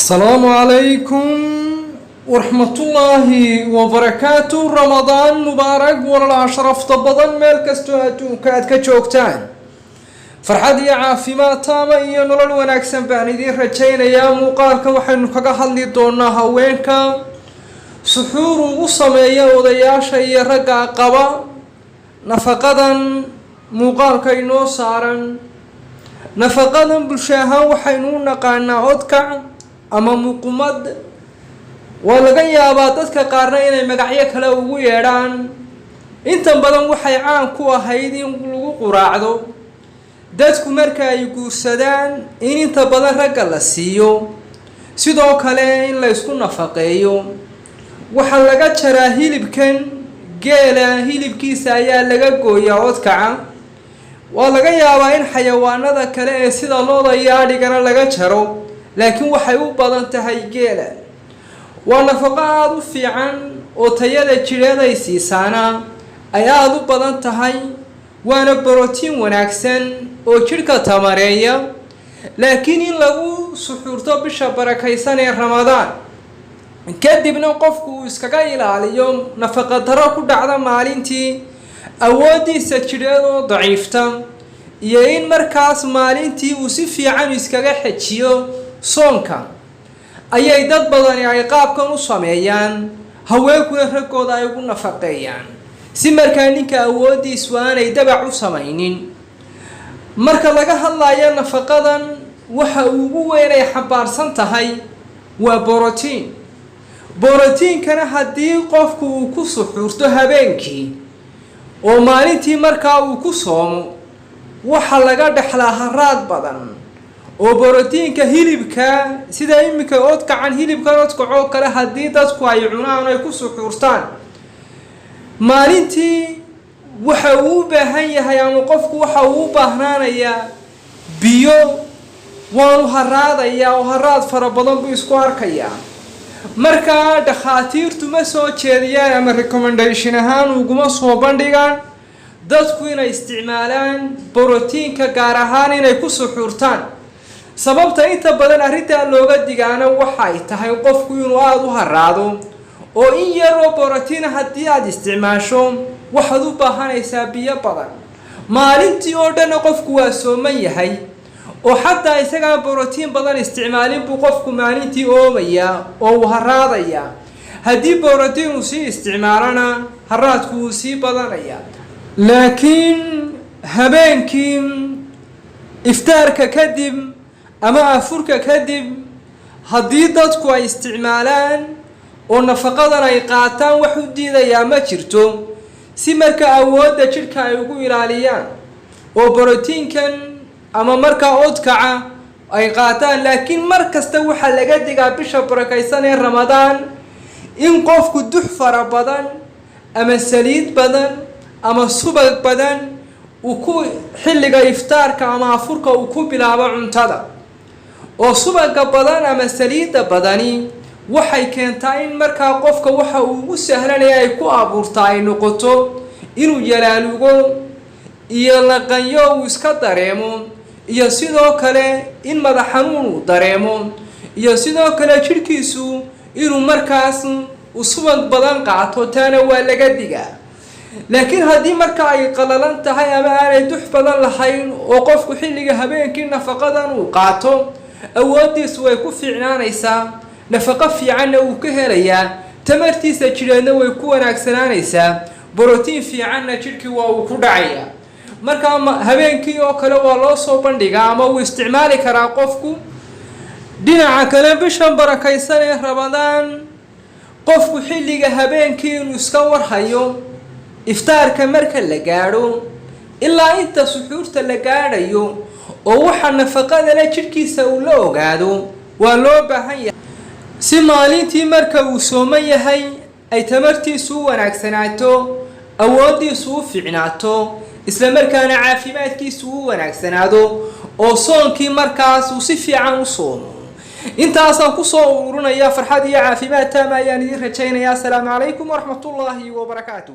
Asalaamu calaykum waraxmatullaahi wabarakaatu. Ramadaan mubaarak, walaalaha sharafta badan, meel kastoo adduunka aad ka joogtaan. Farxad iyo caafimaad taama iyo nolol wanaagsan baan idiin rajaynayaa. Muuqaalka waxaynu kaga hadli doonaa haweenka suxuur ugu sameeya odayaasha iyo ragga qaba nafaqadan muuqaalka inoo saaran. Nafaqadan bulsho ahaan waxaynu u naqaanaa odkac ama muqumad. Waa laga yaabaa dadka qaarna inay magacyo kale ugu yeedhaan. Intan badan waxay caan ku ahayd in lagu quraacdo dadku marka ay guursadaan, in inta badan ragga la siiyo, sidoo kale in la isku nafaqeeyo. Waxaa laga jaraa hilibkan geela, hilibkiisa ayaa laga gooyaa odkaca. Waa laga yaabaa in xayawaanada kale ee sida lo'da iyo adhigana laga jaro, laakiin waxay u badan tahay geela. Waa nafaqo aada u fiican oo tayada jidheed ay siisaana ay aada u badan tahay, waana borotiin wanaagsan oo jidhka tamareeya. Laakiin in lagu suxuurto bisha barakaysan ee Ramadaan, kadibna qofku uu iskaga ilaaliyo nafaqa daro ku dhacda maalintii, awooddiisa jidheed oo daciifta, iyo in markaas maalintii uu si fiican iskaga xejiyo soonka, ayay dad badani ay qaabkan u sameeyaan. Haweenkuna raggooda ay ugu nafaqeeyaan si markaa ninka awooddiisu aanay dabac u samaynin. Marka laga hadlayo nafaqadan, waxa ugu weyn ay xambaarsan tahay waa borotiin. Borotiinkana haddii qofku uu ku suxuurto habeenkii oo maalintii markaa uu ku soomo, waxa laga dhexlaa haraad badan. Oo borotiinka hilibka, sida iminka odkacan, hilibkan odkacoo kale, haddii dadku ay cunaan, ay ku suxuurtaan maalintii, waxa uu u baahan yahay ama qofku waxa uu u baahnaanayaa biyo, waanu haraadayaa oo haraad fara badan buu isku arkayaa. Markaa dhakhaatiirtu ma soo jeediyaan ama recommendation ahaan uguma soo bandhigaan dadku inay isticmaalaan borotiinka, gaar ahaan inay ku suxuurtaan. Sababta inta badan arrintaa looga digaana waxay tahay qofku inuu aada u haraado, oo in yaroo borotiina haddii aada isticmaasho, waxaad u baahanaysaa biyo badan maalintii oo dhanna. Qofku waa sooman yahay, oo xataa isagaan borotiin badan isticmaalin buu qofku maalintii oomayaa oo uu haraadayaa. Haddii borotiin uu sii isticmaalana, haraadku wuu sii badanayaa. Laakiin habeenkii iftaarka kadib ama afurka kadib haddii dadku ay isticmaalaan oo nafaqadan ay qaataan, wax u diidayaa ma jirto, si marka awoodda jidhka ay ugu ilaaliyaan oo borotiinkan ama markaa odkaca ay qaataan. Laakiin mar kasta waxaa laga digaa bisha barakaysan ee Ramadaan in qofku dux fara badan ama saliid badan ama subag badan uu ku xilliga iftaarka ama afurka uu ku bilaabo cuntada. Oo subaga badan ama saliidda badani waxay keentaa in markaa qofka waxa uu ugu sahlanaya ay ku abuurtaa ay noqoto inuu yalaalugo iyo laqanyo uu iska dareemo, iyo sidoo kale in madax xanuun uu dareemo, iyo sidoo kale jidhkiisu inuu markaas uu subag badan qaato. Taana waa laga digaa. Laakiin haddii marka ay qalalan tahay ama aanay dux badan lahayn oo qofku xilliga habeenkii nafaqadan uu qaato, awooddiisu way ku fiicnaanaysaa, nafaqo fiicanna wuu ka helayaa, tamartiisa jidheedna way ku wanaagsanaanaysaa, borotiin fiicanna jidhkii waa uu ku dhacayaa. Markaa habeenkii oo kale waa loo soo bandhigaa ama wuu isticmaali karaa qofku. Dhinaca kale, bishan barakaysan ee Ramadaan, qofku xilliga habeenkii inuu iska warhayo, iftaarka marka la gaadho ilaa inta suxuurta la gaadhayo, oo waxa nafaqada le jidhkiisa uu la ogaado, waa loo baahan yahay, si maalintii marka uu sooman yahay ay tamartiisu u wanaagsanaato, awooddiisu u fiicnaato, isla markaana caafimaadkiisu u wanaagsanaado, oo soonkii markaas uu si fiican u soomo. Intaasaan kusoo ururinaya. Farxad iyo caafimaad taama ayaan idiin rajaynayaa. Asalaamu calaykum waraxmatullaahi wabarakaatu.